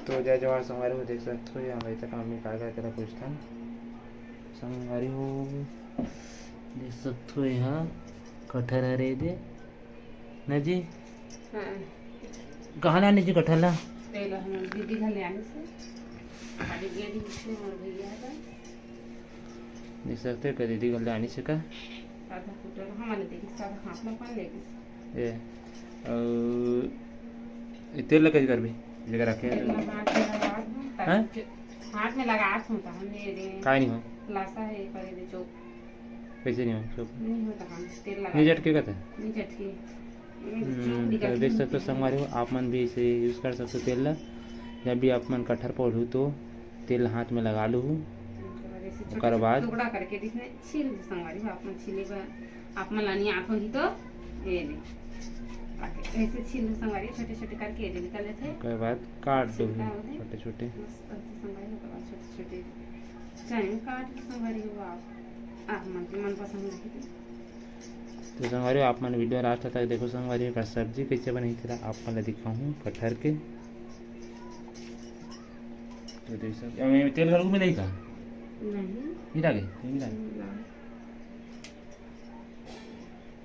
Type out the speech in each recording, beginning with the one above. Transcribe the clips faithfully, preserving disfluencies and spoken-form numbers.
तो जय जोहार संगवारी हो, देख सकत हो, ये अमृता का मम्मी का करत हे, तेला पूछथन। संगवारी हो, देख सकत हो, ये हा कटहर हरे दे, ना जी? हाँ। कहाँ लाने जी कटहर ला? तेला हमर दीदी घर ले आने से। अभी गे दिन से मोर भैया का। देख सकत हो, का दीदी घर ले आने से का? आधा कुटल हमन दे के साथ हाथ में पान ले गए। ए, अउ ए तेल ला कइसे करबे? जेकर रखे तेल ला हाथ में लगा दूँ, हाँ? ताकि हाथ में लगा दूँ, तो हम ये दे। काय नहीं हो? लासा है, ये करे दे चोक। कइसे नहीं हो? चोक। नहीं होता, हम तेल लगा नहीं झटके का था? नहीं झटके। हम्म, तो देख सकत हो संगवारी हो, आप मन भी इसे use कर सकत हो तेल ला। जब भी आप मन कटहर पोलहू तो तेल हाथ में लगा लूहू। ओकर बाद टुकड़ा करके दिखने छील दे संगवारी हो, आप मन छीले बर, आप मन ला नहीं आत होही तो ये ले। ऐसे छील दे संगवारी, छोटे-छोटे करके ये ले निकल लेथे। ओकर बाद काट दो छिलका होथे। छोटे-छोटे। मस्त होथे संगवारी हो, ओकर बाद छोटे-छोटे चाहे काट के संगवारी हो आप, आप मन के मनपसंद रही तो। तो संगवारी हो, आप मन video last तक देखो संगवारी हो, एकर सब्जी कइसे बनही तेला आप मन ला दिखाहूँ कटहर के। तो देख सकत हो, एमे तेल घलो मिलाही का? नहीं। मिला के? नहीं मिला। नहीं मिला।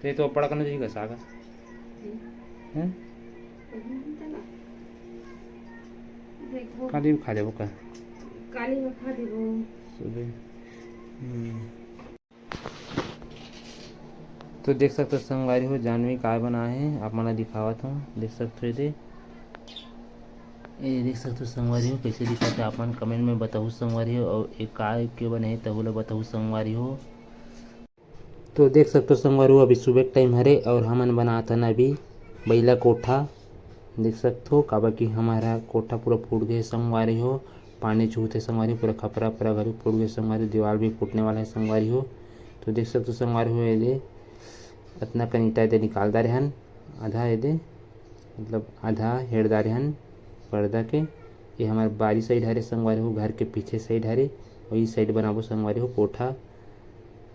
तो ये तो पड़ा करना चाहिए का साग? हम्म। हैं? हम्म, चला। देखो। काली खा लेबो का? काली में खा देबो। सुबह। हम्म। तो देख सकत हो संगवारी हो, जानवी काय बनाए हे, आप मन ला दिखावत हूँ। देख सकत हो एदे, ए देख सकत हो संगवारी हो, कइसे दिखत हे, आप मन comment में बताहू संगवारी हो, अउ ए काय के बने हे, तहू ला बताहू संगवारी हो। तो देख सकत हो संगवारी हो, अभी सुबह के time हरे अउ हमन बनात हन अभी बइला कोठा। देख सकत हो, काबर कि हमारा कोठा पूरा फूट गए संगवारी हो, पानी छूत हे संगवारी हो, पूरा खपरा-परा घलो फूट गए संगवारी हो, दीवाल भी फूटने वाला है संगवारी हो। तो देख सकत हो संगवारी हो, एदे अतना कन ईटा एदे निकाल डारे हन, आधा एदे, मतलब आधा हेड़ डारे हन पर्दा के। ये हमार बारी side हरे संगवारी हो, घर के पीछे side हरे, अउ ई side बनाबो संगवारी हो कोठा।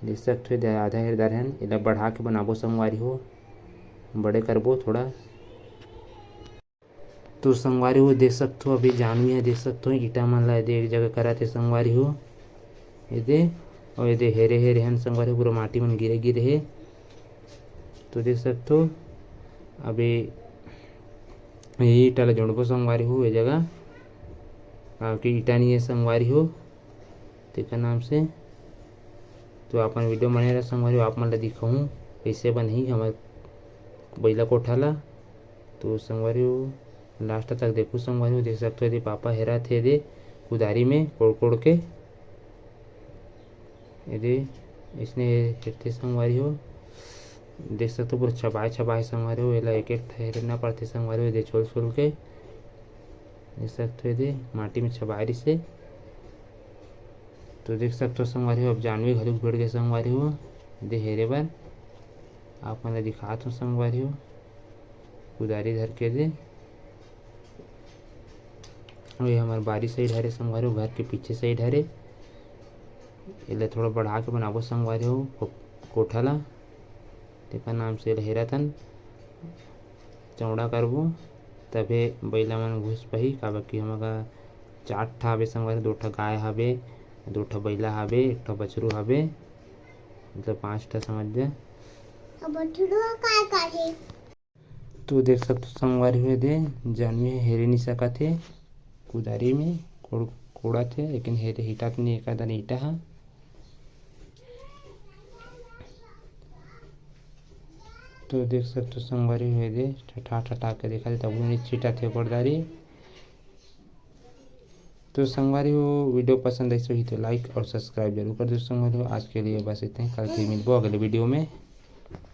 देख सकत हो, एदे आधा हेड़ डारे हन, एला बढ़ा के बनाबो संगवारी हो, बड़े करबो थोड़ा। तो संगवारी हो देख सकत हो, अभी जानवी हे, देख सकत हो ईटा मन ला एदे एक जगह करत हे संगवारी हो, एदे, अउ एदे हेरे हेरे हन संगवारी हो, पूरा माटी मन गिरे गिरे हे। तो देख सकत हो, अभी ये ईटा ला जोड़बो संगवारी हो ए जगह, काबर कि ईटा नहीं हे संगवारी हो, तेकर नाम से। तो आप मन video बने रहा संगवारी हो, आप मन ला दिखाहूँ कइसे बनही हमर बइला कोठा ला। तो संगवारी हो, last तक देखो संगवारी हो, देख सकत हो, एदे पापा हेरत हे एदे कुदारी में कोड़ कोड़ के, एदे अइसने हेरथे संगवारी हो। देख सकत हो, पूरा छबाय छबाय संगवारी हो, एला एक एक ठा हेरना पड़थे संगवारी हो, एदे छोल छोल के। देख सकत हो, एदे माटी में छबाय रिसे। तो देख सकत हो संगवारी हो, अब जानवी घलो भिड़ गए संगवारी हो, एदे हेरे बर। आप मन ला दिखात हो संगवारी हो, कुदारी धर के एदे। अउ ये हमर बारी side हरे संगवारी हो, घर के पीछे side हरे। एला थोड़ा बढ़ा के बनाबो संगवारी हो, को-, कोठा ला। तेकर नाम से एला हेरत हन, चौड़ा करबो, तभे बइला मन घुस पाही, काबर कि हमर चार ठा हवे संगवारी, दो ठा गाय हवे, दो ठा बइला हवे, एक ठा बछरू हवे, मतलब पाँच ठा समझ जा। अब बछरू का काहे? तो देख सकत हो संगवारी हो, एदे जानवी हे हेरे नहीं सकत हे, कुदारी में कोड़-, कोड़त हे, लेकिन हेरे हिटत नहीं, एक आधा ईटा हा। तो देख सकत हो संगवारी हो, एदे ठठा ठठा के देखत हे, तभो नहीं छिटत हे कोड़दारी। तो संगवारी हो, video पसंद आइस होही तो like और subscribe जरूर कर दो संगवारी हो। आज के लिए बस इतना ही, कल फिर मिलबो अगले video में।